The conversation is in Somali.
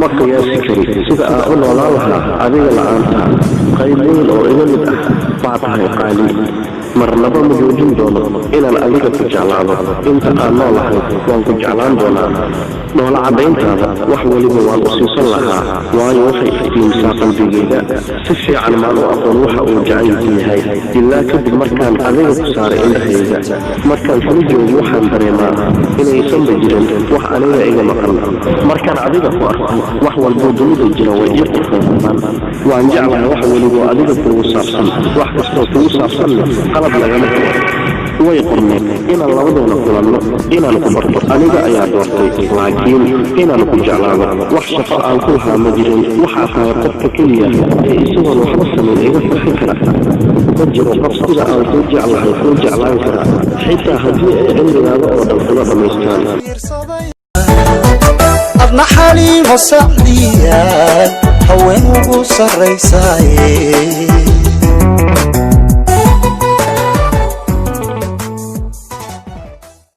Ma qiyaasi kari sida aan u noolaan lahaa adiga la'aanta. Qayb weyn oo iga mid ah baa tahay, qaali. Marnaba ma joojin doono inaan adiga ku jeclaado. Inta aan noolahay waan ku jeclaan doonaa. Dhoola caddayntaada wax weliba waan u siisan lahaa, waayo waxay iftiimisaa qalbigayga. Si fiican maan u aqoon waxa uu jacaylku yahay ilaa kadib markaan adiga ku saaray indhahayga. Markaan kula joogo waxaan dareemaa inaysanba jirin wax aniga iga maqan. Markaan adiga ku arko, wax walboo dunida jira way ii qurxoonaan. Waan jeclahay wax weliboo adiga kugu saabsan. Wax kastoo kugu saabsanna qalab lagama helo. Way qorneed inaan labadoona kulanno. Inaan ku barto aniga ayaa doortay, laakiin inaan ku jeclaado wax shaqo aan ku lahaa ma jirin. Waxaa tahay qofka keliya ee isagoon waxba samayn iga farxin kara. Ma jiro qof sida aan kuu jeclahay kuu jeclaan kara, xitaa haddii ay cimrigaada oo dhan kula dhammaystaan. Adna Xaliimo Sacdiyaad haween ugu sarraysaaye.